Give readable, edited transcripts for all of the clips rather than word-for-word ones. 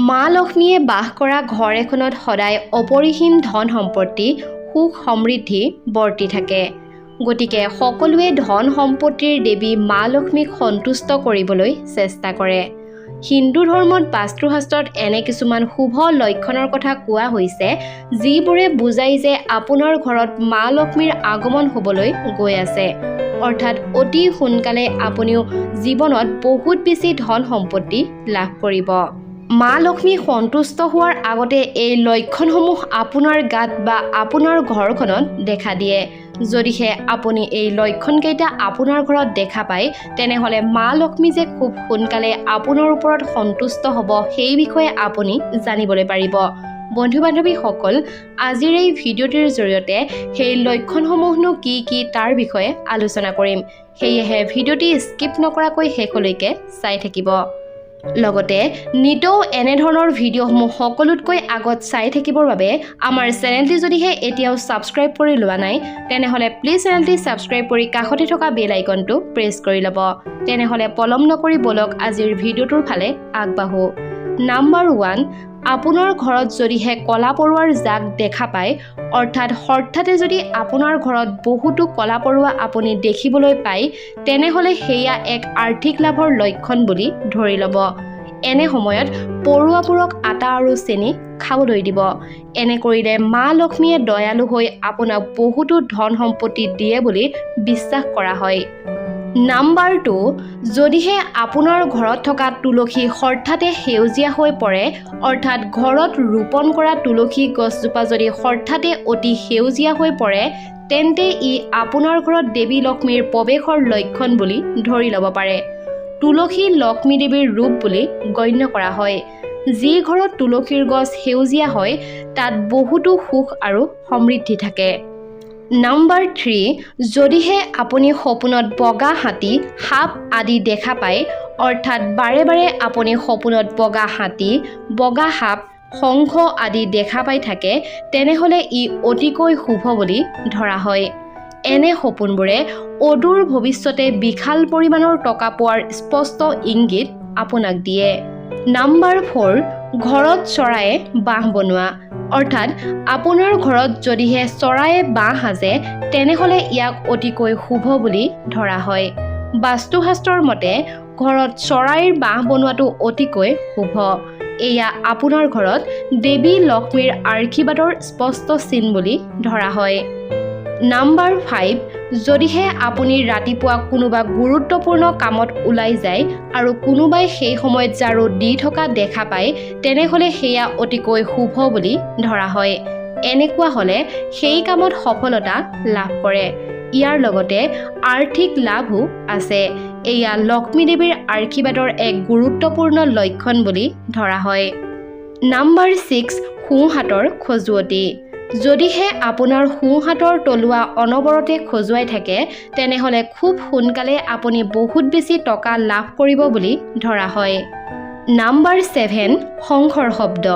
মা লক্ষ্মীয়ে বাস কৰা ঘৰ এখনত সদায় অপৰিসীম ধন সম্পত্তি, সুখ সমৃদ্ধি বৰ্তি থাকে। গতিকে সকলোৱে ধন সম্পত্তিৰ দেৱী মা লক্ষ্মীক সন্তুষ্ট কৰিবলৈ চেষ্টা কৰে। হিন্দু ধৰ্মত বাস্তুশাস্ত্ৰত এনে কিছুমান শুভ লক্ষণৰ কথা কোৱা হৈছে, যিবোৰে বুজায় যে আপোনাৰ ঘৰত মা লক্ষ্মীৰ আগমন হ'বলৈ গৈ আছে, অৰ্থাৎ অতি সোনকালে আপুনিও জীৱনত বহুত বেছি ধন সম্পত্তি লাভ কৰিব। মা লক্ষ্মী সন্তুষ্ট হোৱাৰ আগতে এই লক্ষণসমূহ আপোনাৰ গাত বা আপোনাৰ ঘৰখনত দেখা দিয়ে। যদিহে আপুনি এই লক্ষণকেইটা আপোনাৰ ঘৰত দেখা পায়, তেনেহ'লে মা লক্ষ্মী যে খুব সোনকালে আপোনাৰ ওপৰত সন্তুষ্ট হ'ব, সেই বিষয়ে আপুনি জানিবলৈ পাৰিব। বন্ধু বান্ধৱীসকল, আজিৰ এই ভিডিঅ'টিৰ জৰিয়তে সেই লক্ষণসমূহনো কি কি তাৰ বিষয়ে আলোচনা কৰিম। সেয়েহে ভিডিঅ'টি স্কিপ নকৰাকৈ শেষলৈকে চাই থাকিব। লগতে নিতৌ এনেধৰণৰ ভিডিঅ'সমূহ সকলোতকৈ আগত চাই থাকিবৰ বাবে আমাৰ চেনেলটি যদিহে এতিয়াও ছাবস্ক্ৰাইব কৰি লোৱা নাই, তেনেহ'লে প্লিজ চেনেলটি ছাবস্ক্ৰাইব কৰি কাষতে থকা বেল আইকনটো প্ৰেছ কৰি ল'ব। তেনেহ'লে পলম নকৰি ব'লক, আজিৰ ভিডিঅ'টোৰ ফালে আগবাঢ়ো। নাম্বাৰ 1, আপোনাৰ ঘৰত যদিহে কলা পৰুৱাৰ জাক দেখা পায়, অৰ্থাৎ হঠাতে যদি আপোনাৰ ঘৰত বহুতো কলা পৰুৱা আপুনি দেখিবলৈ পায়, তেনেহ'লে সেয়া এক আৰ্থিক লাভৰ লক্ষণ বুলি ধৰি ল'ব। এনে সময়ত পৰুৱাবোৰক আটা আৰু চেনি খাবলৈ দিব। এনে কৰিলে মা লক্ষ্মীয়ে দয়ালু হৈ আপোনাক বহুতো ধন সম্পত্তি দিয়ে বুলি বিশ্বাস কৰা হয়। নাম্বাৰ 2, যদিহে আপোনাৰ ঘৰত থকা তুলসী হঠাতে সেউজীয়া হৈ পৰে, অৰ্থাৎ ঘৰত ৰোপণ কৰা তুলসী গছজোপা যদি হঠাতে অতি সেউজীয়া হৈ পৰে, তেন্তে ই আপোনাৰ ঘৰত দেৱী লক্ষ্মীৰ প্ৰৱেশৰ লক্ষণ বুলি ধৰি ল'ব পাৰে। তুলসী লক্ষ্মী দেৱীৰ ৰূপ বুলি গণ্য কৰা হয়। যি ঘৰত তুলসীৰ গছ সেউজীয়া হয়, তাত বহুতো সুখ আৰু সমৃদ্ধি থাকে। নাম্বাৰ 3, যদিহে আপুনি সপোনত বগা হাতী, সাপ আদি দেখা পায়, অৰ্থাৎ বাৰে বাৰে আপুনি সপোনত বগা হাতী, বগা সাপ, শংখ আদি দেখা পাই থাকে, তেনেহ'লে ই অতিকৈ শুভ বুলি ধৰা হয়। এনে সপোনবোৰে অদূৰ ভৱিষ্যতে বিশাল পৰিমাণৰ টকা পোৱাৰ স্পষ্ট ইংগিত আপোনাক দিয়ে। নাম্বাৰ 4, ঘৰত চৰায়ে বাহ বনোৱা, অৰ্থাৎ আপোনাৰ ঘৰত যদিহে চৰায়ে বাহ সাজে, তেনেহ'লে ইয়াক অতিকৈ শুভ বুলি ধৰা হয়। বাস্তুশাস্ত্ৰৰ মতে ঘৰত চৰাইৰ বাহ বনোৱাটো অতিকৈ শুভ। এয়া আপোনাৰ ঘৰত দেৱী লক্ষ্মীৰ আশীৰ্বাদৰ স্পষ্ট চিন বুলি ধৰা হয়। নাম্বাৰ 5, যদিহে আপুনি ৰাতিপুৱা কোনোবা গুৰুত্বপূৰ্ণ কামত ওলাই যায় আৰু কোনোবাই সেই সময়ত ঝাড়ু দি থকা দেখা পায়, তেনেহ'লে সেয়া অতিকৈ শুভ বুলি ধৰা হয়। এনেকুৱা হ'লে সেই কামত সফলতা লাভ কৰে। ইয়াৰ লগতে আৰ্থিক লাভো আছে। এয়া লক্ষ্মী দেৱীৰ আশীৰ্বাদৰ এক গুৰুত্বপূৰ্ণ লক্ষণ বুলি ধৰা হয়। নাম্বাৰ 6, সোঁহাতৰ খজুৱতি। যদিহে আপোনাৰ সোঁহাতৰ তলুৱা অনবৰতে খজুৱাই থাকে, তেনেহ'লে খুব সোনকালে আপুনি বহুত বেছি টকা লাভ কৰিব বুলি ধৰা হয়। নাম্বাৰ 7, শংখৰ শব্দ।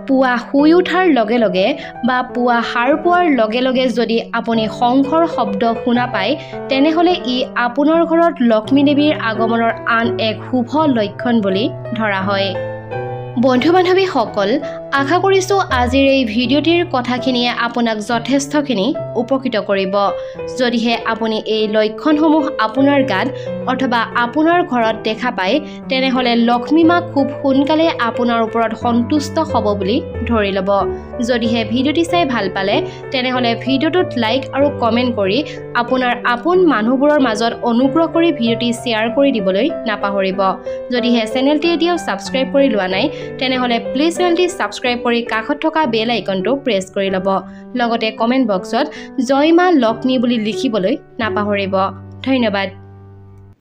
পুৱা শুই উঠাৰ লগে লগে বা পুৱা সাৰ পোৱাৰ লগে লগে যদি আপুনি শংখৰ শব্দ শুনা পায়, তেনেহ'লে ই আপোনাৰ ঘৰত লক্ষ্মী দেৱীৰ আগমনৰ আন এক শুভ লক্ষণ বুলি ধৰা হয়। বন্ধু বান্ধৱীসকল, আশা কৰিছোঁ আজিৰ এই ভিডিঅ'টিৰ কথাখিনিয়ে আপোনাক যথেষ্টখিনি উপকৃত কৰিব। যদিহে আপুনি এই লক্ষণসমূহ আপোনাৰ গাত অথবা আপোনাৰ ঘৰত দেখা পায়, তেনেহ'লে লক্ষ্মী মা খুব সোনকালে আপোনাৰ ওপৰত সন্তুষ্ট হ'ব বুলি ধৰি ল'ব। যদিহে ভিডিঅ'টি চাই ভাল পালে, তেনেহ'লে ভিডিঅ'টোত লাইক আৰু কমেণ্ট কৰি আপোনাৰ আপোন মানুহবোৰৰ মাজত অনুগ্ৰহ কৰি ভিডিঅ'টি শ্বেয়াৰ কৰি দিবলৈ নাপাহৰিব। যদিহে চেনেলটি এতিয়াও ছাবস্ক্ৰাইব কৰি লোৱা নাই, তেনেহ'লে প্লিজ চেনেলটি ছাবস্ক্ৰাইব কৰি কাষত থকা বেল আইকনটো প্ৰেছ কৰি ল'ব। লগতে কমেণ্ট বক্সত জয় মা লক্ষ্মী বুলি লিখিবলৈ নাপাহৰিব। ধন্যবাদ।